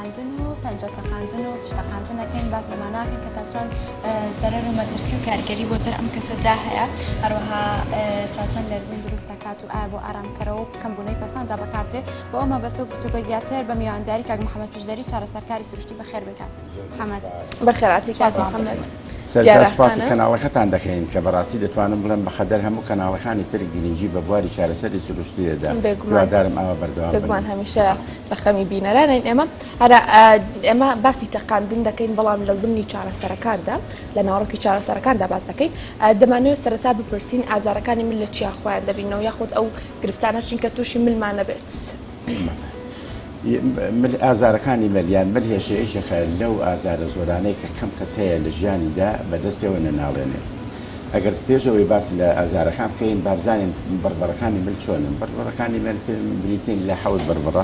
تەقاندن و پەنجە تەقاندن و پشت تەقاندن ئەکەین باس لەمانە ئەکەین کە تا چەند زەرەر و مەترسی و کاریگەری بۆ سەر ئەم کەسەدا هەیە هەروەها تا چەند لەرزین دروست دەکات و ئایا بۆ ئارامکەرەوە و کەمبوونەوەی پەستاندا بەکاردێ بۆ ئەو مەبەستە و گفتوگۆی زیاتر بە میوانداری کاک محەممەد پشدەری چارەسەرکاری سروشتی بەخێر بێی کاک محەممەد. بەخێرهاتی کاک محەممەد. سەرەتا سوپاسی کەناڵەکەتان دەکەین کە بەڕاستی دەتوانم بڵێم بەقەدەر هەموو کەناڵەکانی تر گرنگی بە بواری چارەسەری سروشتی دەدا هیوادارم ئاوا بەردەوام بن. بێگومان هەمیشە لە خەمی بینەرانین ئێمە هەرا ئێمە باسی تەقاندن دەکەین بەڵام لە زمنی چارەسەرەکاندا لە ناوەڕۆکی چارەسەرەکاندا باس دەکەین دەمانەوێت سەرەتا بپرسین ئازارەکانی مل لە چیا خۆیان دەبینەوە یاخود ئەو گرفتانە چین کە تووشی ملمان نەبێت؟ مل ئازارەکانی مل یان مل هێشە یەکێکە لەو ئازارە زۆرانەی کە کەم کەس هەیە لە ژیانیدا بەدەستیەوە نەناڵێنێت. ئەگەر پێش ئەوەی باس لە ئازارەکان بکەین با بزانین بڕبڕەکانی مل چۆنن. بڕبڕەکانی مل بریتین لە حەوت بڕبڕە.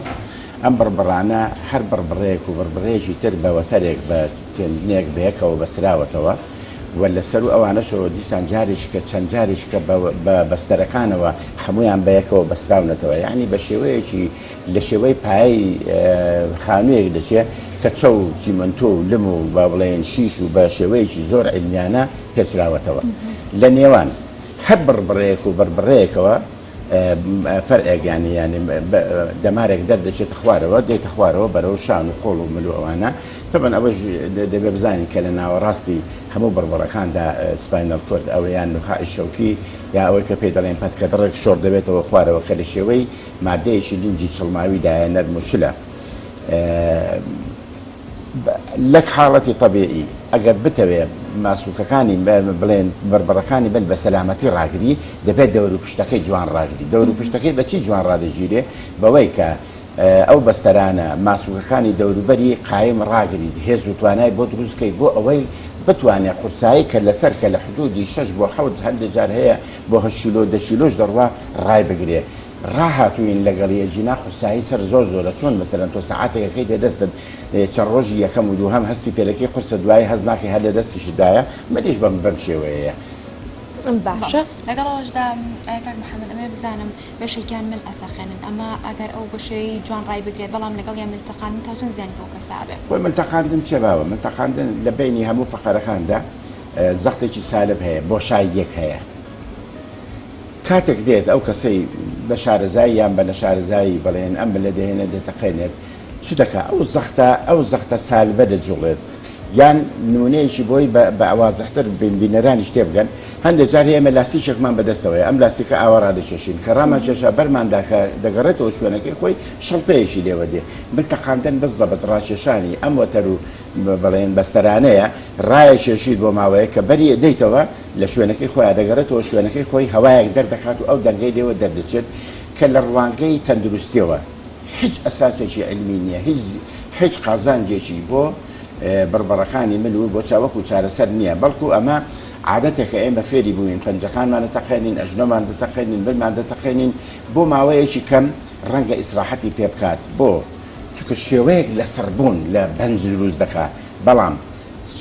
ئەم بڕبڕانە هەر بڕبڕەیەک و بڕبڕەیەکی تر بە وەتەرێک بە tendon ێک بەیەکەوە بەستراوەتەوە و لە سەروو ئەوانەشەوە دیسان جارێکیکە چەند جارێکیکە بە بەستەرەکانەوە هەموویان بەیەکەوە بەستراونەتەوە یانی بە شێوەیەکی لە شێوەی پایەی خانوویەک دەچێ کە چەو و چیمەنتۆ و لم و با بڵێین شیش و بە شێوەیەکی زۆر عیلمیانە پێچراوەتەوە. لە نێوان هەر بڕبڕەیەک و بڕبڕەیەکەوە فەرعێک یانی یانی دەمارێک دەردەچێتە خوارەوە دێتە خوارەوە بەرەو شان و قۆڵ و مل و ئەوانە. تەبعەن ئەوەش دەبێ بزانین کە لە ناوەڕاستی هەموو بڕبڕەکاندا spinal cord ئەوە یان نوخاعی شەوکی یا ئەوەی کە پێی دەڵێن پەتکەدڕک شۆڕ دەبێتەوە خوارەوە کە لە شێوەی مادەیەکی لینجی چڵماویدایە نەرم و شلە لەک حاڵەتی تەبیعی ئەگەر بتەوێ ماسولکەکانی بڵێن بڕبڕەکانی بن بە سەلامەتی ڕاگری دەبێت دەور و پشتەکەی جوان ڕاگری دەور و پشتەکەی بەچی جوان ڕادەگیرێ بەوەی کە ئەو بەستەرانە ماسولکەکانی دەوروبەری قایم ڕاگریت هێز و توانای بۆ دروستکەی بۆ ئەوەی بتوانێت قورسایی کە لەسەر کە لە حدودی 6 بۆ حەوت هەندێک جار هەیە بۆ هەشت کیلۆ دە کیلۆش دەڕوا ڕای بگرێ ڕاهاتووین لەگەڵی ئەگینا قورسایی سەر زۆر زۆرە چۆن مەسەلەن تۆ سەعاتێک ئەکەیتە دەستت چەند ڕۆژی یەکەم و دووهەم هەستی پێدەکەی قورسە دوایی هەست ناکەی هەر لە دەستیشت دایە منیش بەم بەم شێوەیەیە. باشە. لەگەڵ ئەوەشدا کاک محمد ئەمەوێ بزانم بەشێکیان مل ئەتەقێنن ئەمە ئەگەر ئەو بەشەی جوان ڕای بگرێت بەڵام لەگەڵیان مل تەقاندن تا چەند زیانی بۆ کەسە ئەبێ؟ خۆی مل تەقاندن چیە بابە مل تەقاندن لە بەینی هەموو فەقەرەکاندا زەختێکی سالب هەیە بۆشاییەک هەیە کاتێک دێت ئەو کەسەی بە شارەزایی یان بە نەشارەزایی بڵێن ئەم ملە دەهێنێت دەتەقێنێت چ دەکا ئەو زەختە ئەو زەختە سالبە دەجوڵێت یان نمونەیەکی بۆی بە وازحتر بین بینەرانیش تێبگەن هەندێک جار هەیە ئێمە لاستیکێکمان بەدەستەوەیە ئەم لاستیکە ئاوا ڕادەکێشین کە ڕامان کێشا بەرماندا کە دەگەڕێتەوە شوێنەکەی خۆی شڵپەیەکی لێوە دێ مل تەقاندن بزەبت ڕاکێشانی ئەم وەتەر و بڵێن بەستەرانەیە ڕایەکێشیت بۆ ماوەیەک کە بەری دەیتەوە لە شوێنەکەی خۆیا دەگەڕێتەوە شوێنەکەی خۆی هەوایەک دەردەخات و ئەو دەنگەی لێوە دەردەچێت کە لە ڕوانگەی تەندروستیەوە هیچ ئەساسێکی عیلمی نیە هیچ هیچ قازانجێکی بۆ بڕبڕەکانی مل و بۆ چا وەکو چارەسەر نیە بەڵکو ئەمە عادەتێکە ئێمە فێری بووین پەنجەکانمان دەتەقێنین ئەژنۆمان دەتەقێنین ملمان دەتەقێنین بۆ ماوەیەکی کەم ڕەنگە ئیسراحەتی پێ بکات بۆ چونکە شێوەیەک لە سڕبوون لە بەنج دروست دەکات بەڵام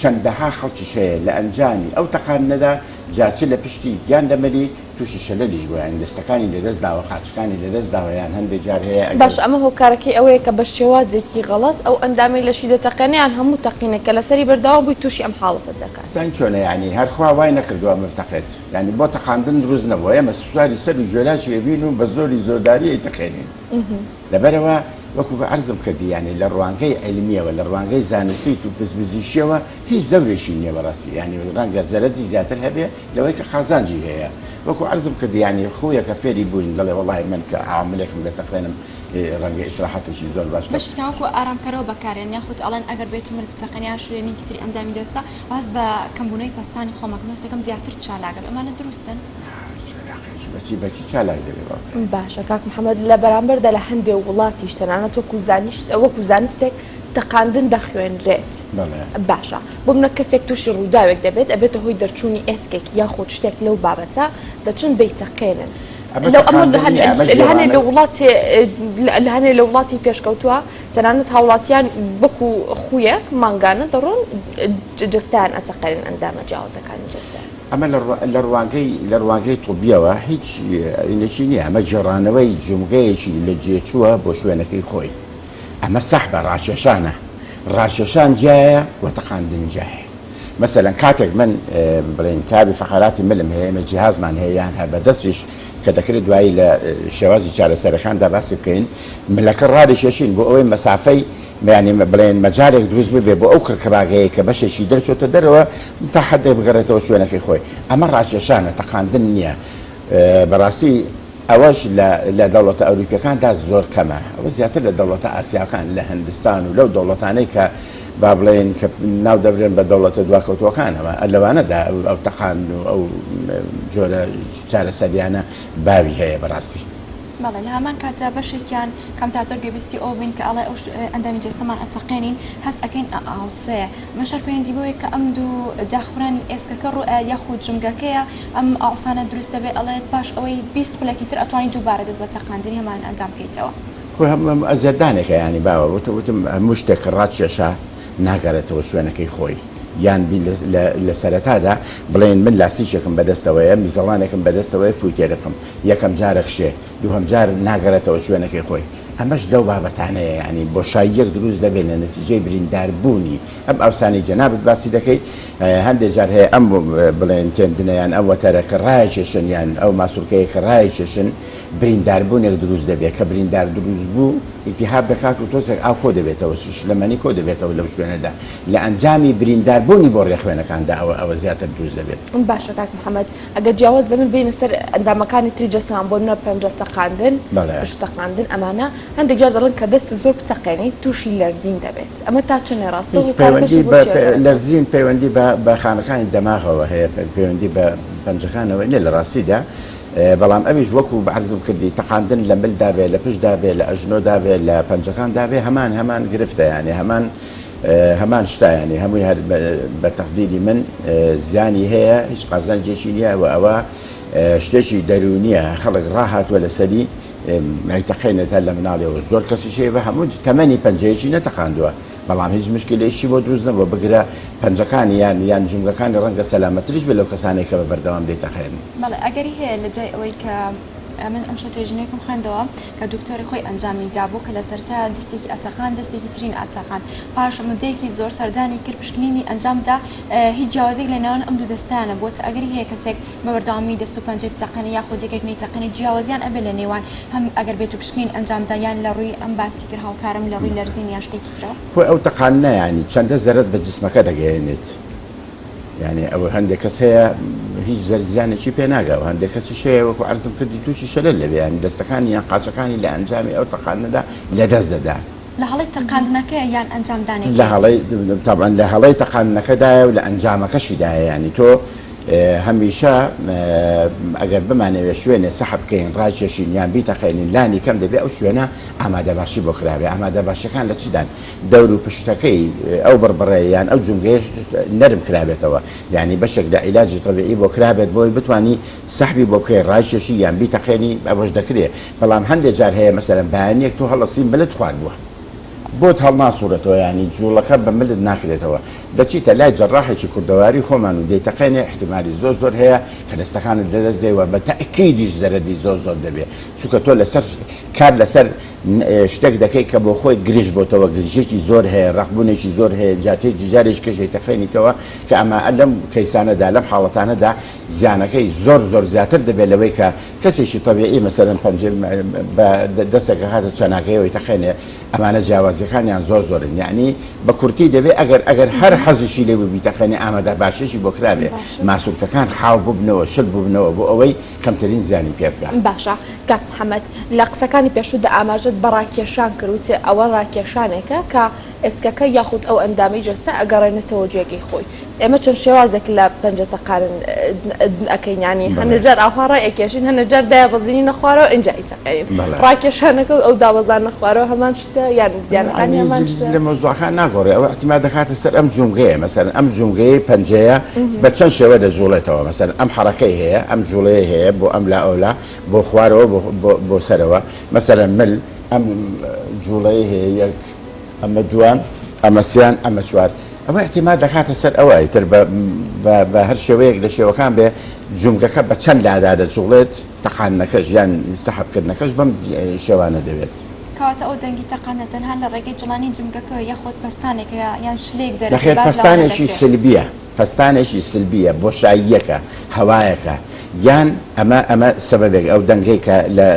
چەندەها خەڵکیش هەیە لە ئەنجامی ئەو تەقاندنەدا جا چ لە پشتی یان لە ملی تووشی شەلەلیش بووە یانی دەستەکانی لەدەست داوە قاچەکانی لەدەست داوە یان هەندێک جار هەیە ئەگەر باشە ئەمە هۆکارەکەی ئەوەیە کە بە شێوازێکی غەڵەت ئەو ئەندامەی لەشی دەتەقێنێ یان هەموو تەقینێک کە لەسەری بەردەوام بووی تووشی ئەم حاڵەتەت دەکات؟ زانی چۆنە یانی هەر خوا وای نەکردووە ئەمە بتەقێت یانی بۆ تەقاندن دروست نەبووە ئێمە سواری سەر و گوێلاکی ئەبین و بە زۆری زۆرداری ئەیتەقێنین. لەبەرئەوە وەکو عەرزم کردی یانی لە ڕوانگەی عیلمیەوە لە ڕوانگەی زانستی و پزیشکیەوە هیچ زەورێکی نیە بەڕاستی یانی ڕەنگە زەرەدی زیاتر هەبێ لەوەی کە قازانجی هەیە وەکو عەرزم کردی یانی خویەکە فێری بووین دەڵێ وەڵای من کە عاملێکم دەتەقێنم ڕەنگە ئیسراحەتێکی زۆر باش بکەم. بەشێکیان وەکو ئارامکەرەوە بەکارێن یاخود ئەڵێن ئەگەر بێتو مل بتەقێن یان شوێنێکی تری ئەندامی جەستە هەست بە کەمبوونەوەی پەستانی خۆم ئەکەم هەست دەکەم زیاتر چالاکم ئەمانە دروستن؟ بەچی بەچی چالاک دەبێ باوکە. باشە کاک محمد لە بەرامبەردا لە هەندێ وڵاتیش تەنانەت وەکو زانیشت وەکو زانستێک تەقاندن دەخوێنرێت بەڵێ. باشە بۆ منە کەسێک تووشی ڕووداوێک دەبێت ئەبێتە هۆی دەرچوونی ئێسکێک یاخود شتێک لەو بابەتە دەچن دەیتەقێنن ئەمە لەو ئەمە تەقاندن نییە ئەمە لە هەنێ لە گێڕانەوە وڵاتێ لە هەنێ لە وڵاتی پێشکەوتووە تەنانەت هاوڵاتیان وەکو خویەک مانگانە دەڕۆن جەستەیان ئەتەقێنن ئەندامە جیاوازەکانی جەستەیان. ئەمە لە ڕوانگەی لە ڕوانگەی طبیەوە هیچ ئینێکی نییە، ئەمە گێڕانەوەی جومگەیەکی لە جێچووە بۆ شوێنەکەی خۆی، ئەمە سەحبە، ڕاکێشانە. ڕاکێشان جیایە و تەقاندن جیایە. مەسەلەن کاتێک من بڵێین تابی فەقەراتی ملم هەیە، ئێمە جیهازمان هەیە یان هەر بە دەستیش کە دەکرێت دوایی لە شێوازی چارەسەرەکاندا باسی بکەین، ملەکە ڕادەکێشین بۆ ئەوەی مەسافەی یانی بڵێین مەجالێک دروست ببێ بۆ ئەو کڕکڕاگەیەی کە بەشێکی دەرچۆتە دەرەوە تا حەدێک بگەڕێتەوە شوێنەکەی خۆی. ئەمە ڕاکێشانە، تەقاندن نییە. بەڕاستی ئەوەش لە لە دەوڵەتە ئەوروپیەکاندا زۆر کەمە، ئەوە زیاتر لە دەوڵەتە ئاسیاکان، لە هندستان و لەو دەوڵەتانەی کە با بڵێین کە ناو دەبرێن بە دەوڵەتە دواکەوتووەکانەوە، لەوانەدا ئەو تەقاندن و ئەو جۆرە چارەسەریانە باوی هەیە بەڕاستی. بەڵێ لە هەمان کاتدا بەشێکیان کەم تا زۆر گوێبیستی ئەوە بووین کە ئەڵێ ئەو ئەندامی جەستەمان ئەتەقێنین هەست ئەکەین ئەئاوسێ ئەمەش هەر پەیوەندی بەوەیە کە ئەم دوو داخورانی ئێسکەکە ڕوو ئەیات یاخود جومگەکەیە ئەم ئاوسانە دروست دەبێت ئەڵێت پاش ئەوەی 20 خولەکی تر ئەتوانی دووبارە دەست بە تەقاندنی هەمان ئەندام بکەیتەوە. خۆی هەم ئەزیەتدانێکە یانی باوە وتم وتم هەموو شتێک کە ڕاتکێشا ناگەڕێتەوە شوێنەکەی خۆی یان بی لە سەرەتادا بڵێن من لاستیکێکم بەدەستەوەیە میزەڵانێکم بەدەستەوەیە فووی تێدەکەم یەکەم جارە کشێ دووهەم جار ناگەڕێتەوە شوێنەکەی خۆی ئەمەش لەو بابەتانەیە یانی بۆشاییەک دروست دەبێت لە نەتیجەی برینداربوونی ئەم ئاوسانەی جەنابت باسی دەکەیت هەندێک جار هەیە ئەم بڵێن tendon ە یان ئەم وەتەرە کە ڕایەکێشن یان ئەو ماسولکەیە کە ڕایەکێشن برینداربوونێک دروست دەبێت کە بریندار دروست بوو ئیلتیهاب دەکات و تۆزێک ئاو کۆ دەبێتەوە شلەمەنی کۆ دەبێتەوە لەو شوێنەدا لە ئەنجامی برینداربوونی بۆڕیە خوێنەکاندا ئەوە ئەوە زیاتر دروست دەبێت. باشە کاک محمد ئەگەر جیاواز لەمن بێینە سەر ئەندامەکانی تری جەستەمان بۆ نمونە پەنجە تەقاندن پشت تەقاندن ئەمانە هەندێک جار دەڵێن کە دەستت زۆر بتەقێنیت تووشی لەرزین دەبێت ئەمە تا چەندێ ڕاستە هیچ پەیوەندی بە لەرزین پەیوەندی بە بە خانەکانی دەماغەوە هەیە پەیوەندی بە پەنجەکانەوە نیە لە ڕاستیدا بەڵام ئەویش وەکو عەرزم کردی تەقاندن لە ملدا بێ لە پشتدا بێ لە ئەژنۆدا بێ لە پەنجەکاندا بێ هەمان هەمان گرفتە یانێ هەمان هەمان شتە یانی هەمووی هەر بە تەقدیری من زیانی هەیە هیچ قازانجێکی نییە و ئەوە شتێکی دەروونیە خەڵک ڕاهاتووە لەسەری ئەیتەقێنێت هەر لە مناڵیەوە زۆر کەسیش هەیە بە هەموو تەمەنی پەنجەیەکی نەتەقاندووە بەڵام هیچ مشکلەیەکی بۆ دروست نەبووە بگرە پەنجەکانی یان یان جومگەکانی ڕەنگە سەلامەتریش بێت لەو کەسانەی کە بە بەردەوام دەیتەقێنن. بەڵێ ئەگەری هەیە لە دوای ئەوەی کە من ئەمشەو توێژینەوەیەکم خوێندەوە کە دکتۆری خۆی ئەنجامی دابوو کە لە سەرتا دەستێکی ئەتەقان دەستێکی ترین ئەتەقان پاش مدەیەکی زۆر سەردانی کرد پشکنینی ئەنجام دا هیچ جیاوازێک لە نێوان ئەم دوو دەستانە بووە ئەگەری هەیە کەسێک بە بەردەوامی دەست و پەنجەی بتەقێنێ یاخود یەکێک نەیتەقێنێ جیاوازیان ئەبێ لە نێوان هەم ئەگەر بێت و پشکنین ئەنجام دا یان لە ڕووی ئەم باسی کرد هاوکارم لە ڕووی لەرزین یان شتێکی ترەوە. خۆی ئەو تەقاندنە یانی چەندە زەرەر بە جسمەکە دەگەیەنێت یانی ئەوە هەندێک کەس هەیە هیچ زەر زیانێکی پێ ناگا و هەندێک کەسیش هەیە وەکو عەرزم کردی تووشی شەلەل دەبێ یانی دەستەکانی یان قاچەکانی لە ئەنجامی ئەو تەقاندنەدا لەدەست دەدا. لە هەڵەی تەقاندنەکەیە یان ئەنجامدانێکی لە هەڵەی تەبعەن لە هەڵەی تەقاندنەکەدایە و لە ئەنجامەکەشیدایە یانی تۆ هەمیشە ئەگەر بمانەوێ شوێنێ سەحب بکەین ڕایکێشین یان بیتەقێنین لانی کەم دەبێ ئەو شوێنە ئامادەباشی بۆ کرابێ ئامادەباشیەکان لە چیدان دەور و پشتەکەی ئەو بڕبڕەیە یان ئەو جومگەیە نەرم کرابێتەوە یانی بەشێک لە عیلاجی تەبیعی بۆ کرابێت بۆی بتوانی سەحبی بۆ بکەی ڕایکێشی یان بیتەقێنی ئەوەش دەکرێ بەڵام هەندێ جار هەیە مەسەلەن بەیانیەک تۆ هەڵەسی ملت خواربووە بۆت هەڵناسوڕێتەوە یانی جوڵەکە بە ملت ناکرێتەوە دەچیتە لای جەڕاحێکی کوردەواری خۆمان و دەیتەقێنێ ئیحتیمالی زۆر زۆر هەیە کە دەستەکانت لەدەست دێ و بە تەئکیدیش زەرەدی زۆر زۆر دەبێ چونکە تۆ لەسەر کار لەسەر شتێک دەکەی کە بۆ خۆی گرژ بۆتەوە گرژێکی زۆر هەیە ڕەقبوونێکی زۆر هەیە جاتێ جارێک کەش دەیتەقێنیتەوە کە ئەمە لەم کەیسانەدا لەم حاڵەتانەدا زیانەکەی زۆر زۆر زیاتر دەبێت لەوەی کە کەسێکی تەبیعی مەسەلەن پەنجەی بە دەستێک ئەخاتە چەناگەیەوەی تەقێنێ ئەمانە جیاوازیەکانیان زۆر زۆرن یەعنی بە کورتی دەبێ ئەگەر ئەگەر هەر حەزیشی لێ بوو بیتەقێنێ ئامادە باشیشی بۆ کرابێ ماسولکەکان خاو ببنەوە شل ببنەوە بۆ ئەوەی کەمترین زیانی پێ بگا. باشە کاک محمد لە قسەکانی پێشوودا ئاماژەت بە ڕاکێشان کرد وتێ ئەوە ڕاکێشانێکە کە ئێسکەکە یاخود ئەو ئەندامەی جەستە ئەگەڕێنێتەوە جێگەی خۆی ئێمە چەند شێوازێک لە پەنجە تەقانن ئەکەین یانی هەندێک جار ئاوها ڕای ئەکێشین هەندێک جار دایبەزینینە خوارەوە ئینجا ئەیتەقێنین ڕاکێشانەکە و ئەو دابەزاندنە خوارەوە هەمان شتە یان زیانەکانی هەمان شتە؟ لە مەوزوعەکان ناگۆڕێ ئەوە ئیعتیماد دەکاتە سەر ئەم جومگەیە مەسەلەن ئەم جومگەیەی پەنجەیە بە چەند شێوە دەجوڵێتەوە مەسەلەن ئەم حەڕەکەی هەیە ئەم جوڵەیەی هەیە بۆ ئەم لا ئەولا بۆ خوارەوە بۆ سەرەوە مەسەلەن مل ئەم جوڵەیەی هەیە یەک ئەمە دووان ئەمە سیان ئەمە چوار ئەوە ئیعتیماد دەکاتە سەر ئەوە ئیتر بە بە هەر شێوەیەک لە شێوەکان بێ جومگەکە بە چەند لادا دەجوڵێت تەقاندنەکەش یان سەحبکردنەکەش بەم شێوانە دەبێت. کەواتە ئەو دەنگی تەقاندنە تەنها لە ڕێگەی جوڵانی جومگەکەوە یاخود پەستانێکە یان شلەیەک دەردێ نەخێر باس لەوانە پەستانێکی دەکرێ. سلبیە پەستانێکی سلبیە بۆشاییەکە هەوایەکە یان ئەمە ئەمە سەبەبێک ئەو دەنگەی کە لە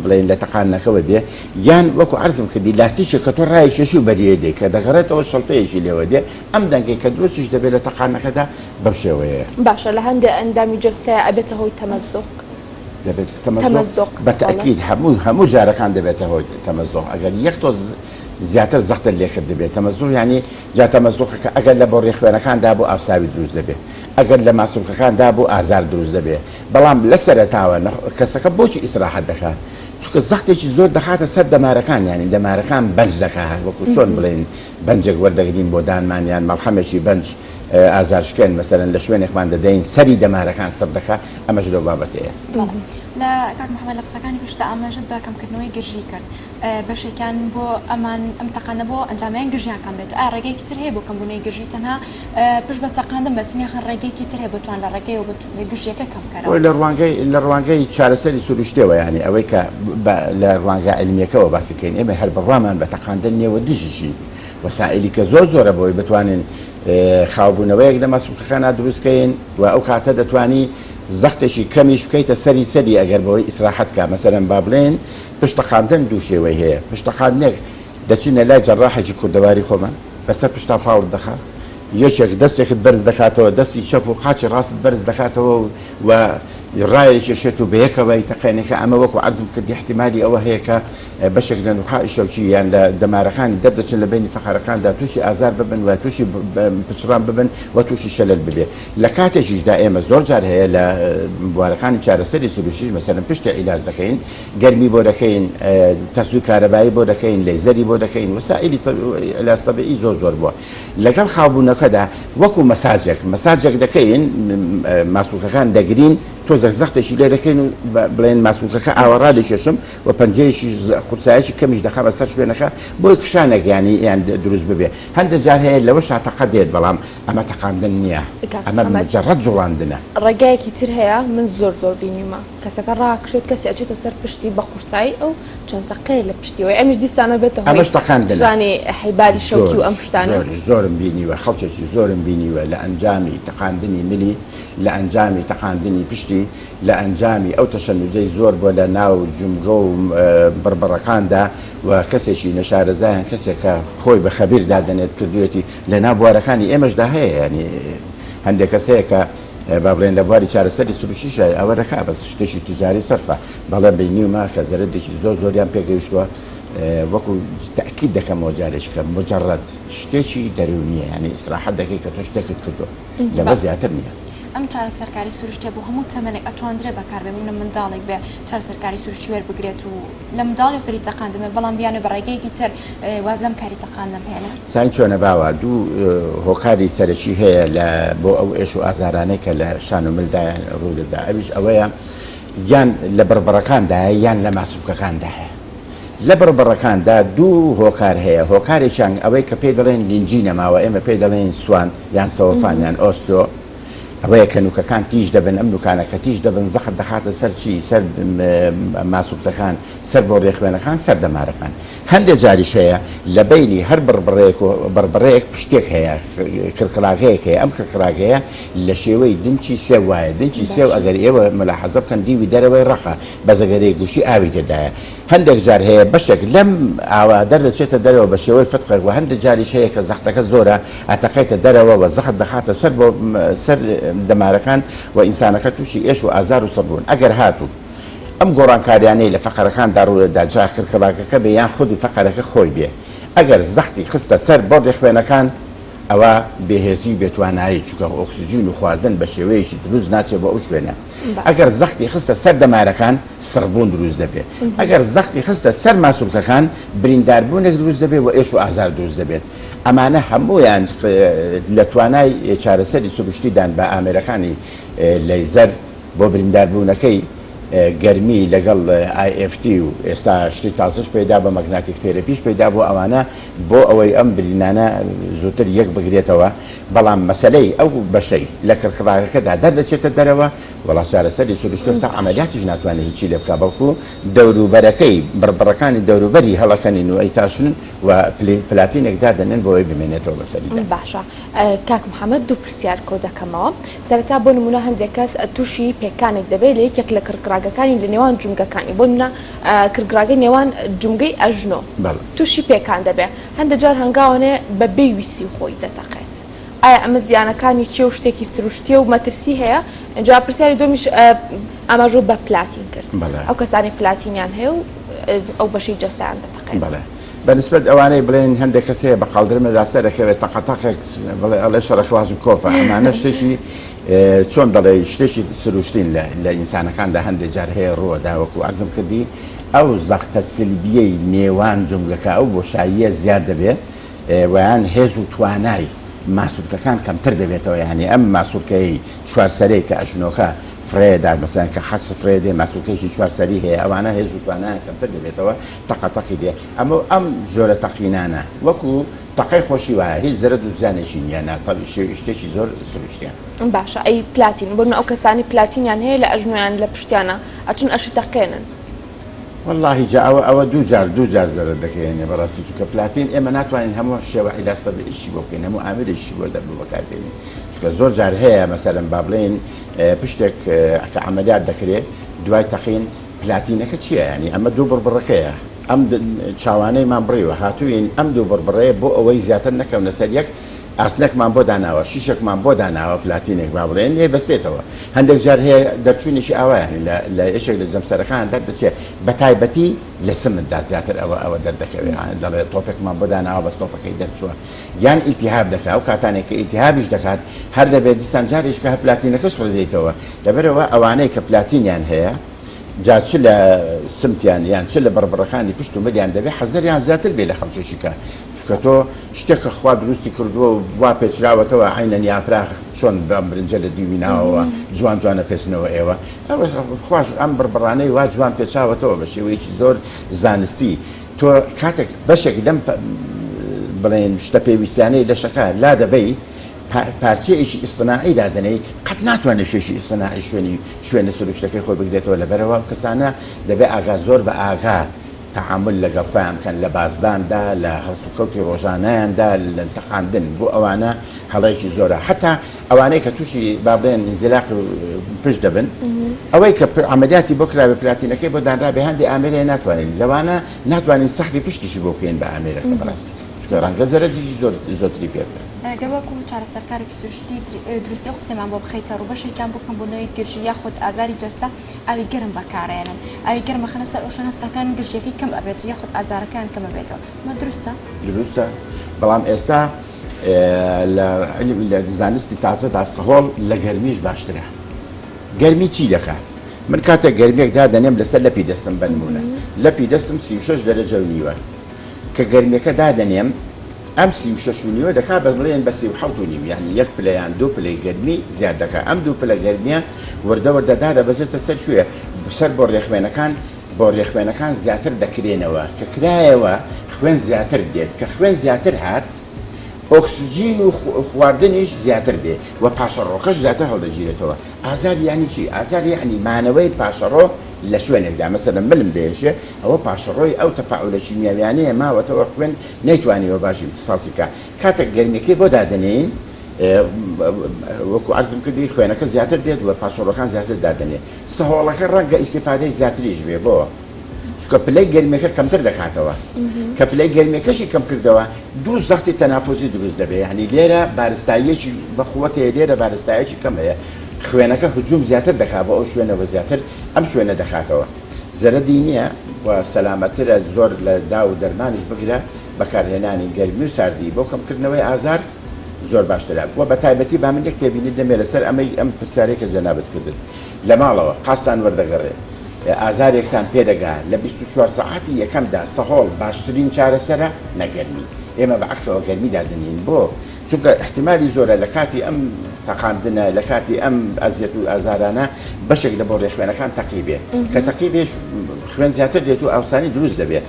بڵێین لە تەقاندنەکەوە دێ یان وەکو عەرزم کردی لاستیکێک کە تۆ ڕایکێشی و بەریێ دێ کە دەگەڕێتەوە شڵپەیەکی لێوە دێ ئەم دەنگەی کە دروستیش دەبێ لە تەقاندنەکەدا بەم شێوەیەیە. باشە لە هەندێ ئەندامی جەستەیا ئەبێتە هۆی تەمەزوق؟ دەبێت تەمەزوق بە تەئکید هەموو هەموو جارەکان دەبێتە هۆی تەمەزوق ئەگەر یەک تۆز زیاتر زەختت لێ کردبێت تەمەزوق یانی جا تەمەزوقەکە ئەگەر لە بۆڕی خوێنەکاندا بوو ئاوساوی دروست دەبێت ئەگەر لە ماسولکەکاندا بوو ئازار دروست دەبێت بەڵام لە سەرەتاوە کەسەکە بۆچی ئیسراحەت دەکات چونکە زەختێکی زۆر دەخاتە سەر دەمارەکان یانی دەمارەکان بەنج دەکات وەکو چۆن بڵێین بەنجێک وەردەگرین بۆ دانمان یان مەڵحەمێکی بەنج ئازارشکێن مەسەلەن لە شوێنێکمان دەدەین سەری دەمارەکان سڕ دەکا ئەمەش لەو بابەتەیە. بەڵێ لە کاک محەمەد لە قسەکانی پێشوودا ئاماژەت بە کەمکردنەوەی گرژی کرد بەشێکیان بۆ ئەمان ئەم تەقاندنە بۆ ئەنجامەیان گرژیان کەم بێت ئایا ڕێگەیەکی تر هەیە بۆ کەمبوونەوەی گرژی تەنها پشت بە تەقاندن بەستن یاخن ڕێگەیەکی تر هەیە بۆ توان لە ڕێگەیەوە گرژیەکە کەم بکەنەوە؟ لە ڕوانگەی لە ڕوانگەی چارەسەری سروشتیەوە یانی ئەوەی کە لە ڕوانگە عیلمیەکەوە باسی کەین ئێمە هەر بڕوامان بە تەقاندن نیە و دژیشین وەسائیلی کە زۆر زۆرە بۆی بتوانین خاوبوونەوەیەک لە ماسولکەکانا دروست کەین و ئەو کاتە دەتوانی زەختێکی کەمیش بکەیتە سەری سەری ئەگەر بەوەی ئیسراحەت کا مەسەلەن با بڵێین پشتەقاندن دوو شێوەی هەیە پشتەقاندنێک دەچینە لای جەڕاحێکی کوردەواری خۆمان بەسەر پشتا پاڵت دەخا یەکێک دەستێکت بەرز دەکاتەوە دەستی چەپ و قاچی ڕاستت بەرز دەکاتەوە و ڕایەکێشێت و بەیەکەوەی تەقێنێکە ئەمە وەکو عەرزم کرد احتیمالی ئەوە هەیە کە بەشێک لە نوخاعی شەوکی یان لە دەمارەکانی دەردەچن لە بەینی فەقەرەکاندا تووشی ئازار ببن و تووشی پچڕان ببن و تووشی شەلەل ببێ لە کاتێکیشدا ئێمە زۆر جار هەیە لە بوارەکانی چارەسەری سروشتیش مەسەلەن پشتی عیلاج دەکەین گەرمی بۆ دەکەین تەزووی کارەبایی بۆ دەکەین لەیزەری بۆ دەکەین وەسائیلی عیلاج تەبیعی زۆر زۆر بووە لەگەڵ خاوبوونەکەدا وەکو مەساجێک مەساجێک دەکەین ماسولکەکان دەگرین تۆزێک زەختێکی لێ دەکەین و بڵێن ماسولکەکە ئاوا ڕادەکێشم و پەنجەیەکیش قورسایەکی کەمیش دەخەمە سەر شوێنەکە بۆی کشانێک یانی یان دروست ببێ هەندێک جار هەیە لەوەشا تەقە دێت بەڵام ئەمە تەقاندن نییە کاک ئەمە محەمەد مجەڕەد جوڵاندنە. ڕێگایەکی تر هەیە من زۆر زۆر بینیومە کەسەکە ڕاکشێت کەسی ئەچێتە سەر پشتی بە قورسایی ئەو چەند تەقەیە لە پشتیەوەی ئەمیش دیسانەوە بێتە هۆی ئەمەش تەقاندنە. پچڕانی حیبالی شەوکی و ئەم زۆریش شتانە. زۆریش زۆرم بینیوە خەڵکێکی زۆرم بینیوە لە ئەنجامی تەقاندنی ملی لە ئەنجامی تەقاندنی پشتی لە ئەنجامی ئەو تەشەنوجەی زۆر بووە لە ناو جومگە و بڕبڕەکاندا و کەسێکی نەشارەزا یان کەسێک کە خۆی بە خەبیر دادەنێت کردوویەتی لە ناو بوارەکانی ئێمەشدا هەیە یانی هەندێک کەس هەیە کە با بڵێن لە بواری چارەسەری سروشتیشە ئەوە دەکا بەس شتێکی تجاری سەرفە بەڵێ بینیومە کە زەرەدێکی زۆر زۆریان پێگەیشتووە وەکو تەئکید دەکەمەوە جارێکی کە مجرد شتێکی دەروونیە یانی ئیسراحەت دەکەی کە تۆ شتێکت کردووە لەوە زیاتر نییە. ئەم چارەسەرکاری سروشتیە بۆ هەموو تەمەنێک ئەتواندرێ بەکاربێ منە منداڵێک بێ چارەسەرکاری سروشتی وەربگرێت و لە منداڵی فێری تەقاندن بێت بەڵام بیانێ بە ڕێگەیەکی تر واز لەم کاری تەقاندنە بهێنێ. ساین چۆنە باوە دوو هۆکاری سەرەکی هەیە لە بۆ ئەو ئێش و ئازارانەی کە لە شان و ملدا ڕوو دەدا ئەویش ئەوەیە یان لە بڕبڕەکاندایە یان لە ماسولکەکاندایە لە بڕبڕەکاندا دوو هۆکار هەیە هۆکارێکیان ئەوەی کە پێی دەڵێن لینجی نەماوە ئێمە پێی دەڵێن سوان یان سەوەفان یان ئۆستۆ ئەوەیە کە نوکەکان تیژ دەبن، ئەم نوکانە کە تیژ دەبن زەخت دەخاتە سەر چی؟ سەر ماسولکەکان، سەر بۆڕیە خوێنەکان، سەر دەمارەکان. هەندێ جاریش هەیە لە بەینی هەر بڕبڕەیەک و بڕبڕەیەک پشتێک هەیە، کرکڕاگەیەک هەیە، ئەم کرکڕاگەیە لە شێوەی دنکی سێو وایە، دنکی سێو ئەگەر ئێوە ملاحەزە بکەن دیوی دەرەوەی ڕەقە، بەس ئەگەر گوشی ئاوی تێدایە. هەندێک جار هەیە بەشێک لەم ئاوە دەردەچێتە دەرەوە بە شێوەی فتقێک و هەندێک جاریش هەیە کە زەختەکە زۆرە ئەتەقێتە دەرەوە و زەخت دەخاتە سەر بۆ سەر دەمارەکان و ئینسانەکە تووشی ئێش و ئازار و سڕبوون ئەگەر هاتوو ئەم گۆڕانکاریانەی لە فەقەرەکاندا ڕوودەدات جا کرکڕاکەکە بێ یان خودی فەقەرەکە خۆی بێ ئەگەر زەختی خستە سەر بۆڕی خوێنەکان ئەوا بێهێزی و بێتوانایی چونکە ئۆکسجین و خواردن بە شێوەیەکی دروست ناچێت بۆ ئەو شوێنە ئەگەر زەختی خستە سەر دەمارەکان سڕبوون دروست دەبێت، ئەگەر زەختی خستە سەر ماسولکەکان برینداربوونێک دروست دەبێت و ئێش و ئازار دروست دەبێت، ئەمانە هەموویان لە توانای چارەسەری سروشتیدان بە ئامێرەکانی لەیزەر بۆ برینداربوونەکەی گەرمی لەگەڵ IFT و ئێستا شتی تازەش پەیدا بە magnetic therapy ش پەیدا بووە ئەوانە بۆ ئەوەی ئەم برینانە زووتر یەک بگرێتەوە، بەڵام مەسەلەی ئەو بەشەی لە کڕکڕاگەکەدا دەردەچێتە دەرەوە. وەڵا چارەسەری سروشتی تا عەمەلیاتیش ناتوانێت هیچی لێ بکا بەڵکو دەوروبەرەکەی بڕبڕەکانی دەوروبەری هەڵەکەنین و ئەیتاشن و پلاتینێک دادەنێن بۆ ئەوەی بمێنێتەوە بەسەریدا. باشە کاک محمد دوو پرسیار کۆ دەکەمەوە سەرەتا بۆ نمونە هەندێک کەس توشی پێکانێک دەبێت لە یەکێک لە کڕگڕاگەکانی لە نێوان جومگەکانی بۆ نمونە کڕگڕاگەی نێوان جومگەی ئەژنۆ توشی پێکان دەبێت هەندێک جار هەنگاوەنێ بە بێ ویستی خۆی دەتەقێت ئایا ئەمە زیانەکانی چیە و شتێکی سروشتیە و مەترسی هەیە؟ ئینجا پرسیاری دووەمیش ئاماژەو بە پلاتین کرد ئەو کەسانەی پلاتینیان هەیە و ئەو بەشەی جەستەیان دەتەقێت. بەڵێ بە نسبەت ئەوانەی بڵێن هەندێک کەس هەیە بە قاڵدرمەدا سەرەکەوێت تەقەتەقێک بڵێ ئەڵێ شەڕە کڵاشنکۆفە ئەمانە شتێکی چۆن دەڵێ شتێکی سروشتین لە ئینسانەکاندا هەندێک جار هەیە ڕووەدا وەکو عەرزم کردی ئەو زەختە سلبیەی نێوان جومگەکە ئەو بۆشاییە زیاد دەبێت وەیان هێز و توانای ماسولکەکان کەمتر دەبێتەوە یانی ئەم ماسولکەی چوار سەرەی کە ئەژنۆکە فڕێ دات مەسەلەن کە حەچ فڕێ دێ ماسولکەیەکی چوار سەری هەیە ئەوانە هێز و توانایان کەمتر دەبێتەوە تەقە تەقی دێ ئەمە ئەم جۆرە تەقینانە وەکو تەقەی خۆشی وایە هیچ زەرەد و زیانێکی نییە نا تەبی شتێکی زۆر سروشتیە. باشە ئەی پلاتین بۆ ئەو کەسانی پلاتینیان هەیە لە ئەژنۆیان لە پشتیانە ئەچن ئەشی تەقێنن. وەڵاهی جا ئەوە ئەوە دوو جار دوو جار زەرەر دەگەیەنێ بەڕاستی چونکە پلاتین ئێمە ناتوانین هەموو شێوە عیلاج تەبیعیشی بۆ بکەین هەموو ئامێرێکیشی بۆ دەر بەکار بێنین چونکە زۆر جار هەیە مەسەلەن با بڵێین پشتێک کە عەمەلیات دەکرێ دوای تەقین پلاتینەکە چییە یانی ئەمە دوو بڕبڕەکەیە ئەم چاوانەیمان بڕیوە هاتووین ئەم دوو بڕبڕەیە بۆ ئەوەی زیاتر نەکەونە سەر یەک ئاسنێکمان بۆ داناوە، شیشێکمان بۆ داناوە، پلاتینێک با بڵێین، لێی بەستێتەوە. هەندێک جار هەیە دەرچوونێکی ئاوایان لە لە یەکێک لە جەمسەرەکان دەردەچێ، بە تایبەتی لە سمتدا زیاتر ئەوە ئەوە دەردەکەوێ. دەڵێ تۆپێکمان بۆ داناوە بەس تۆپەکەی دەرچووە. یان ئیلتیهاب دەکا، ئەو کاتانەی کە ئیلتیهابیش دەکات هەر دەبێ دیسان جارێکیکە هەر پلاتینەکەش ڕێدەیتەوە. لەبەرئەوە ئەوانەی کە پلاتینیان هەیە، جا چ لە سمتیان یان چ لە بڕبڕەکانی پشت و ملیان دەبێ حەزەریان زیاتر بێ لە خەڵکێکی کە چونکە تۆ شتێک کە خوا دروستی کردووە و وا پێچراوەتەوە عەینەن یاپراخ چۆن بەم برنجە لە دیوی ناوەوە جوان جوان ئەپێچنەوە ئێوە ئەوەش خواش ئەم بڕبڕانەی وا جوان پێچاوەتەوە بە شێوەیەکی زۆر زانستی تۆ کاتێک بەشێک لەم بڵێن شتە پێویستیانەی لەشەکە لا دەبەی پارچەیەکی ئیستناعی دادەنێی قەت ناتوانێت شوێکی ئیستناعی شوێنی شوێنە سروشتەکەی خۆی بگرێتەوە لەبەرئەوە ئەو کەسانە دەبێت ئاگا زۆر بە ئاگا تەعامول لەگەڵ خۆیان بکەن لە بازداندا لە هەڵسوکەوتی ڕۆژانەیاندا لە تەقاندن بۆ ئەوانە هەڵەیەکی زۆرە حەتا ئەوانەی کە تووشی با بڵێن ئینزیلاق پشت دەبن ئەوەی کە عەمەلیاتی بۆ کرابێ پلاتینەکەی بۆ دانرابێ هەندێ ئامێر هەیە ناتوانین لەوانە ناتوانین سەحبی پشتیشی بۆ بکەین بە ئامێرەکە بەڕاستی چونکە ڕەنگە زەرەدیشی زۆر زۆرتری پێ بدات. گەر وەکو چارەسەرکارێکی سروشتی دروستی ئەو قسەیەمان بۆ بخەیتە ڕوو بەشێکیان بۆ کەمبوونەوەی گرژی یاخود ئازاری جەستە ئاوی گەرم بەکارئەیەنن ئاوی گەرم ئەخەنە سەر ئەو شوێنە هەستەکان گرژیەکەی کەم ئەبێت یاخود ئازارەکەیان کەم ئەبێتەوە ئەمە دروستە؟ دروستە بەڵام ئێستا لە لە زانستی تازەدا سەهۆڵ لە گەرمیش باشترە گەرمی چی دەکا من کاتێک گەرمیەک دادەنێم لەسەر لەپی دەستم بەنمونە لەپی دەستم 36 دەرەجە و نیوە کە گەرمیەکە دادەنێم ئەم 36 و نیوە دەکا بە بڵێن بە 37 و نیو یعنی یەک پلە یان دوو پلەی گەرمی زیاد دەکا ئەم دوو پلە گەرمیە وردە وردە دادەبەزێتە سەر کوێ؟ سەر بۆڕیەخوێنەکان، بۆڕیەخوێنەکان زیاتر دەکرێنەوە، کە کرایەوە خوێن زیاتر دێت، کە خوێن زیاتر هات ئۆکسجین و خواردنیش زیاتر دێ و پاشەڕۆکەش زیاتر هەڵدەگیرێتەوە. ئازار یانی چی؟ ئازار یەعنی مانەوەی پاشەڕۆ لە شوێنێکدا، مەسەلەن ملم دەیەشێ، ئەوە پاشەڕۆی ئەو تەفاعولە شیمیاویانەیە ماوەتەوە خوێن نەیتوانیوە باش ئیمتساسی بکا، کاتێک گەرمیەکەی بۆ دادەنێین، وەکو عەرزم کردی خوێنەکە زیاتر دێت و پاشەڕۆکان زیاتر دادەنێ سەهۆڵەکە ڕەنگە ئیسیفادەی زیاتریش بێ بۆ چونکە پلەی گەرمیەکە کەمتر دەکاتەوە کە پلەی گەرمیەکەشی کەم کردەوە دوو زەختی تەنافوزی دروست دەبێ یعنی لێرە بارستاییەکی بەقوەت هەیە لێرە بارستایەکی کەم هەیە خوێنەکە هجوم زیاتر دەکات بۆ ئەو شوێنەوە زیاتر ئەم شوێنە دەکاتەوە زەرەدی نییە و سەلامەترە زۆر لە داو و دەرمانیش بگرە بەکارهێنانی گەرمی و ساردی بۆ کەمکردنەوەی ئازار زۆر باشترە وە بەتایبەتی با من یەک تێبینی دەمێ لەسەر ئەمەی ئەم پرسیارەی کە جەنابت کردت لە ماڵەوە قاچتان وەردەگەڕێ ئازارێکتان پێ دەگا لە 24 سەعاتی یەکەمدا سەهۆڵ باشترین چارەسەرە نە گەرمی ئێمە بە عەکسەوە گەرمی دادەنێین بۆ چونکە ئیحتیمالی زۆرە لە کاتی ئەم تەقاندنە لە کاتی ئەم ئەزیەت و ئازارانە بەشێک لە بۆڕیە خوێنەکان تەقی بێ کە تەقی بێ خوێن زیاتر دێت و ئاوسانی دروست دەبێ.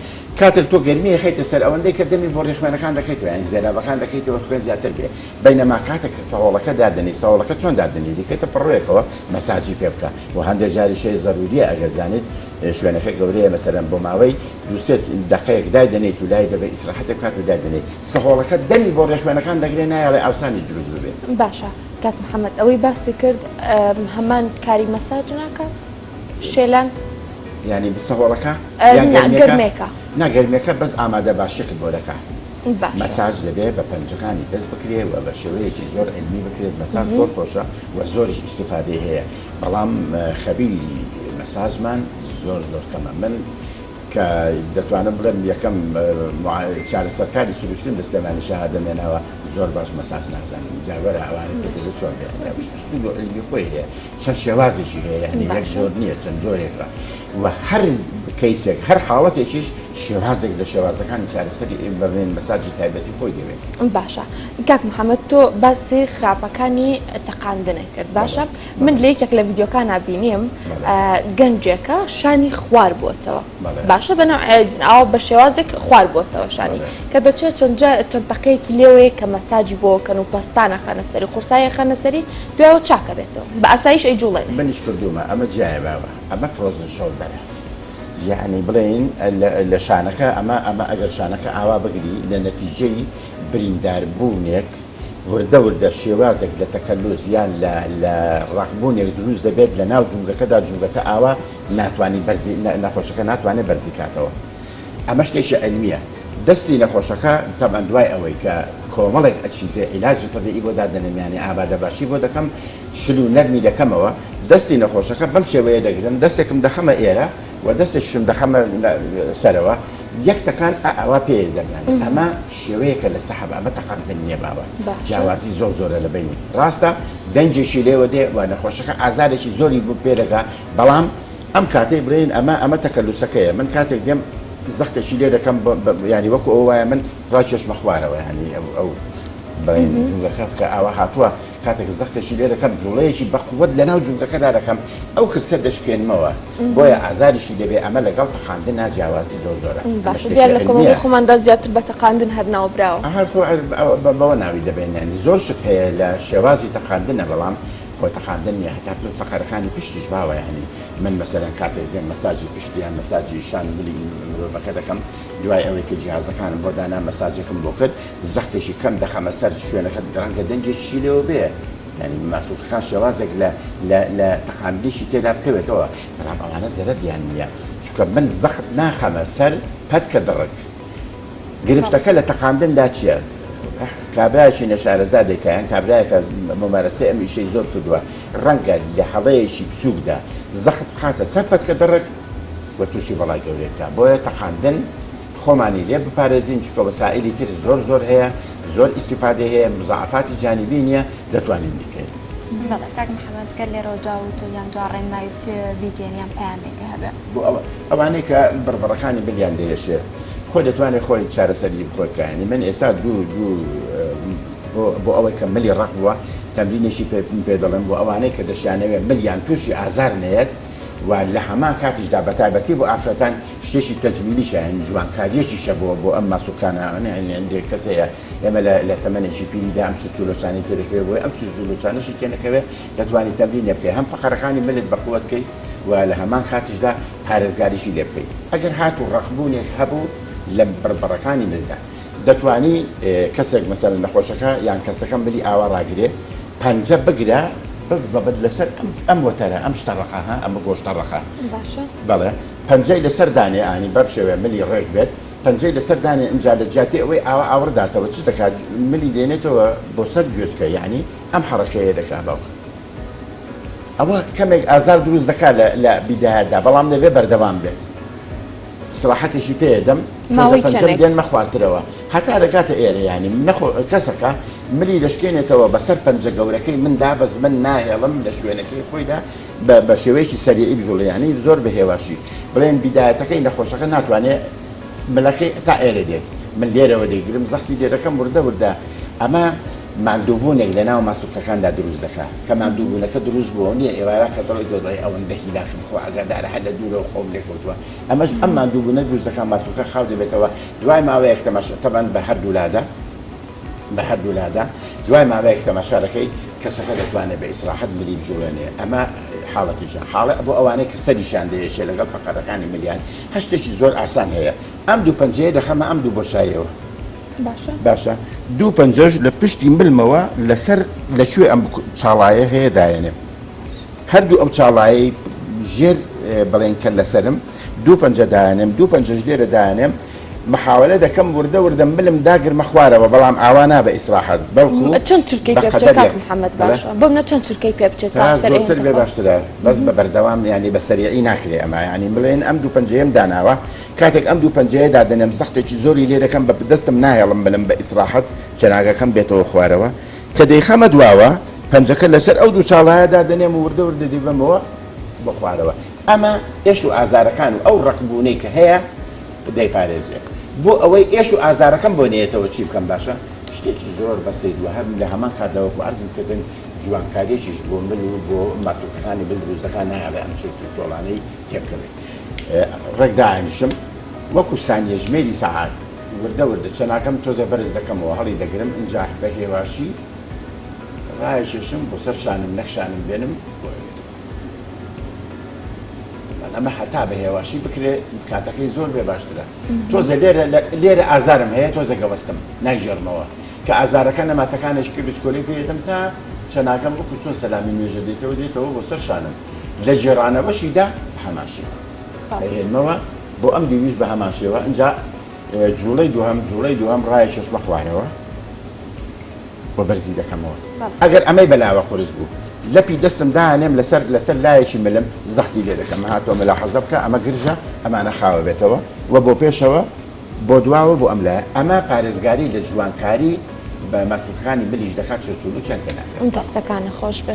کاتێک تۆ گەرمی ئەخەیتە سەر ئەوەندەی کە دەمی بۆڕی خوێنەکان دەکەیتەوە یانی زێرابەکان دەکەیتەوە خوێن زیاتر بێ بەینەما کاتێک کە سەهۆڵەکە دادەنێی سەهۆڵەکە چۆن دادەنێی دیکەیتە پەڕۆیەکەوە مەساجی پێ بکە و هەندێک جاریش هەیە زەروریە ئەگەر زانیت شوێنەکە گەورەیە مەسەلەن بۆ ماوەی دوو سێ دەقەیەک دایدەنێیت و لای دەبەی ئیسراحەتێک بکات و دایدەنێی سەهۆڵەکە دەمی بۆڕی خوێنەکان دەگرێ نایەڵێ ئاوسانیش دروست ببێ. باشە کاک محمد ئەوەی باسی کرد هەمان کاری مەساج ناکات؟ شێلان؟ یانی سەهۆڵەکە یان گەرمێکە؟ نا گەرمێکە بەس ئامادە باشیقت بۆ دەکا. مەساج دەبێ بە پەنجەکانی دەست بکرێ و بە شێوەیەکی زۆر عیلمی بکرێت مەساج زۆر خۆشە و زۆریش ئیستیفادەی هەیە بەڵام خەبیری مەساجمان زۆر زۆر کەمە من کە دەتوانم بڵێم یەکەم چارەسەرکاری سروشتیم لە سلێمانی شەهادەم هێناوە زۆر باش مەساج نازانم جا وەرە ئەوانەی تر دەبێت چۆن بێ ئەویش ئوسلوب و عیلمی خۆی هەیە چەند شێوازێکی هەیە یعنی یەک جۆر نییە چەند جۆرێکە و هەر کەیسێک هەر حاڵەتێکیش شێوازێک لە شێوازەکانی چارەسەری بەڵێن مەساجی تایبەتی خۆی دەوێت. باشە کاک محەممەد تۆ باسی خراپەکانی تەقاندنت کرد باشە من لە یەکێک لە ڤیدیۆکانا بینیم گەنجێکە شانی خوار بۆتەوە باشە بەناو ئاو بە شێوازێک خوار بۆتەوە شانی کە دەچێت چەند جار چەند تەقەیەکی لێوەیە کە مەساجی بۆ کەن و پەستانە خەنە سەری قورسایە خەنە سەری دوایەوە چاکە بێتەوە بە ئاسایش ئەی جوڵێنێ. منیش کردوومە ئەمە جیایە بابە ئەمە frozen shoulder ە یەعنی بڵێین لە شانەکە ئەمە ئەمە ئەگەر شانەکە ئاوا بگری لە نەتیجەی بریندار بوونێک وردە وردە شێوازێک لە تەکەلوس یان لە لە ڕەقبوونێک دروست دەبێت لە ناو جومگەکەدا جومگەکە ئاوا ناتوانی بەرزی نەخۆشەکە ناتوانێت بەرزی کاتەوە ئەمە شتێکی عیلمیە دەستی نەخۆشەکە تەبعەن دوای ئەوەی کە کۆمەڵێک ئەچیزێ عیلاجی تەبیعی بۆ دادەنێم یانی ئامادەباشی بۆ دەکەم شل و نەرمی دەکەمەوە دەستی نەخۆشەکە بەم شێوەیە دەگرم دەستێکم دەخەمە ئێرە و دەستێکیشم دەخەمە سەرەوە یەک تەکان ئا ئەوا پێ دەم یانی ئەمە شێوەیەکە لە سەحب ئەمە تەقاندن نییە باوە جیاوازی زۆر زۆرە لە بینی ڕاستە دەنگێکی لێوە دێ و نەخۆشەکە ئازارێکی زۆری بۆ پێ دەگا بەڵام ئەم کاتەی بڵێین ئەمە ئەمە تەکەلوسەکەیە من کاتێک دێم زەختێکی لێ دەکەم ینی وەکو ئەو وایە من ڕاکێشمە خوارەوە ینی ئەو ئەو بڵێن جوڵەکە کە ئاوا هاتووە کاتێک زەختێکی لێ دەکەم جوڵەیەکی بەقوت لەناو جومگەکەدا دەکەم ئەو خرسە دەشکێنمەوە بۆیە ئازاریشی دەبێ ئەمە لەگەڵ تەقاندن نا جیاوازی زۆر زۆرە باشە دیار لە کۆمەڵگەی خۆماندا زیاتر بە تەقاندن هەر ناوبراوە. هەر خۆ بەوە ناوی دەبەین یانی زۆر شت هەیە لە شێوازی تەقاندنە بەڵام خۆ تەقاندن نیە هەتا فەقەرەکانی پشتیش باوە یانی من مەسەلەن کاتێک دێم مەساجی پشت یان مەساجی شان ملی مرۆڤەکە دەکەم دوای ئەوەی کە جیهازەکانم بۆ دانا مەساجێکم بۆ کرد زەختێکی کەم دەخەمە سەر شوێنەکە ڕەنگە دەنگێکیشی لێوە بێ یانی ماسولکەکان شێوازێک لە لە لە تەقاندنیشی تێدا بکەوێتەوە بەڵام ئەوانە زەرەدیان نییە چونکە من زەخت ناخەمە سەر پەتکە دڕک گرفتەکە لە تەقاندندا چییە؟ کابرایەکی نەشارەزا دەیکا یان کابرایەکە مومارەسەی ئەم ئیشەی زۆر کردووە ڕەنگە لە هەڵەیەکی بچووکدا زەخت بخاتە سەر پەتکە دڕک و تووشی بەڵای گەورەی بکا بۆیە تەقاندن خۆمانی لێ بپارێزین چونکە وەسائیلی تر زۆر زۆر هەیە زۆر ئیستیفادەی هەیە مزاعەفاتی جانیبی نییە دەتوانین بیکەین. بەڵێ کاک محەمەد گەر لێرەوە دوا وتە یان دوا ڕێنمایی بتەوێ بیگەیەنی یان پەیامێکە هەبێ. بۆ ئەوانەی کە بڕبڕەکانی ملیان دەیەشێ خۆی دەتوانێت خۆی چارەسەری خۆی بکا یانی من ئێستا دوو دوو بۆ بۆ ئەوەی کە ملی ڕەق بووە تەمرینێکی پێ پێ دەڵێم بۆ ئەوانەی کە دەشیانەوێ ملیان تووشی ئازار نەیەت و لە هەمان کاتیشدا بەتایبەتی بۆ ئافرەتان شتێکی تەجمیلیشە یانی جوانکاریەکیشە بۆ بۆ ئەم ماسولکانە یانی هەندێک کەس هەیە ئێمە لە لە تەمەنێکی پیریدا ئەم چرچ و لۆچانەی تێدەکەوێت بۆیە ئەم چرچ و لۆچانەشی تێنەکەوێت دەتوانی تەمرینێ بکەی هەم فەقەرەکانی ملت بەقوەت کەی و لە هەمان کاتیشدا پارێزگاریشی لێ بکەی ئەگەر هاتوو ڕەقبوونێک هەبوو لە بڕبڕەکانی ملدا دەتوانی کەسێک مەسەلەن نەخۆشەکە یان کەسەکە ملی ئاوا ڕاگرێ پەنجە بگرە بزەبت لەسەر ئەم ئەم وەتەرە ئەم شتە ڕەقە ها ئەمە گۆشتە ڕەقە باشە بەڵێ پەنجەی لەسەر دانێ ئانی بەم شێوەیە ملی ڕێک بێت پەنجەی لەسەر دانێ ئینجا لە جیاتی ئەوەی ئاوا ئاوڕ داتەوە چ دەکات ملی دێنێتەوە بۆ سەر گوێچکە یانی ئەم حەڕەکەیە دەکا باوکە ئەوە کەمێک ئازار دروست دەکات لە لە بیدایەتدا بەڵام دەبێ بەردەوام بێت ئیستراحەتێکی پێ دەم ماوەی پەنجەم چەندێک؟ دێنمە خوارترەوە هەتا دەگاتە ئێرە یانی نەخۆ کەسەکە ملی دەشکێنێتەوە بەسەر پەنجە گەورەکەی مندا بەس من ناهێڵم لە شوێنەکەی خۆیدا بە بە شێوەیەکی سەریعی بجوڵێ یانی زۆر بە هێواشی بڵێن بیدایەتەکەی نەخۆشەکە ناتوانێ ملەکەی تا ئێرە دێت من لێرەوە دەیگرم زەختی لێ دەکەم وردە وردە ئەمە. ماندووبوونێک لە ناو ماسولکەکاندا دروست دەکا کە ماندووبوونەکە دروست بووە نییە ئێوارە کە دەڵێی تۆ دەڵێی ئەوەندە هیلاکم خوا ئاگادارە هەر لە دوورەوە خۆم لێکەوتووە ئەمەش ئەم ماندووبوونە دروست دەکا ماسولکە خاو دەبێتەوە دوای ماوەیەک تەماشا تەبعەن بە هەردوو لادا بە هەردوو لادا دوای ماوەیەک تەماشا دەکەی کەسەکە دەتوانێت بە ئیسراحەت ملی بجوڵێنێ ئەمە حاڵەتیشە حاڵە بۆ ئەوانەی کە سەریشان دەیەشێ لەگەڵ فەقەرەکانی ملیان هەشتێکی زۆر ئاسان هەیە ئەم دوو پەنجەیە دەخەمە ئەم دوو بۆشاییەوە باشە باشە دوو پەنجەش لە پشتی ملمەوە لەسەر لە کوێ ئەم چاڵایە هەیە دایەنێم هەردوو ئەو چاڵایەی ژێر بڵێن کە لەسەرم دوو پەنجە دایانێم دوو پەنجەش لێرە دایانێم محاولە دەکەم وردە وردە ملم داگرمە خوارەوە بەڵام ئاوا نا بە ئیسراحەت بەڵکو چەند چرکەی بە پێ بچێت قەدەر کاک یەک محەممەد بەڵێ باشە بۆ منە چەند چرکەی پێ بچێت تا تا سەر زۆرتر ئێنتە بێ خۆ باشترە بەس بە بەردەوام یانی بە سەریعی ناکرێ ئەمە یانی بڵێن ئەم دوو پەنجەیەم داناوە کاتێک ئەم دوو پەنجەیە دادەنێم زەختێکی زۆری لێ دەکەم بە دەستم ناهێڵم ملم بە ئیسراحەت چەناگەکەم بێتەوە خوارەوە کە دەیخەمە دواوە پەنجەکە لەسەر ئەو دوو چاڵایە دادەنێم و وردە وردە دەیبەمەوە بۆ خوارەوە ئەمە ئێش و ئازارەکان و ئەو ڕەقبوونەی کە هەیە دەیپارێزێ بۆ ئەوەی ئێش و ئازارەکەم بۆ نەیەتەوە چی بکەم باشە شتێکی زۆر بەسیت و هەر لە هەمان کاتدا وەکو عەرزم کردن جوانکاریەکیش بۆ مل و بۆ ماسولکەکانی مل دروست دەکات نایەڵێ ئەم چرچ و چۆڵانەی تێبکەوێت ڕێک دائەنیشم وەکو سانیە ژمێری سەعات وردە وردە چەناکەم تۆزێ بەرز دەکەمەوە هەڵی دەگرم ئینجا بە هێواشی ڕایەکێشم بۆ سەر شانم نەک شانم بێنم بۆ ئەوێتەوە ئەمە هەتا بە هێواشی بکرێ کاتەکەی زۆر بێ باشترە تۆزە لێرە لێرە ئازارم هەیە تۆزە گەوەستم نایگێڕمەوە کە ئازارەکە نەما تەکانێکی بچکۆلەی پێ دەدەم تا چەناگەم وەکو چۆن سەلامی نوێژە دێتەوە دێتەوە بۆ سەر شانم لە گێڕانەوەشیدا بە هەمان شێوە دەهێنمەوە بۆ ئەم دیویش بە هەمان شێوە ئینجا جوڵەی دووهەم جوڵەی دووهەم ڕایەکێشمە خوارەوە و بەرزی دەکەمەوە ئەگەر ئەمەی بەلاوە قورس بوو لەپی دەستم دانێم لەسەر لەسەر لایەکی ملم زەختی لێ دەکەم هاتۆ ملاحەزە بکە ئەمە گرژە ئەمانە خاوە بێتەوە و بۆ پێشەوە بۆ دواوە بۆ ئەم لایە ئەمە پارێزگاری لە جوانکاری بە ماسولکەکانی ملیش دەکات چرچولو چیان پێ ناکرێت. دەستەکانت خۆش بێ.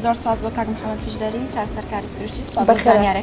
زۆر سوپاس بۆ کاک محمد پشدەری چارەسەرکاری سروشتی سوپاس بۆ بەخێرهات. زانیارەکانت.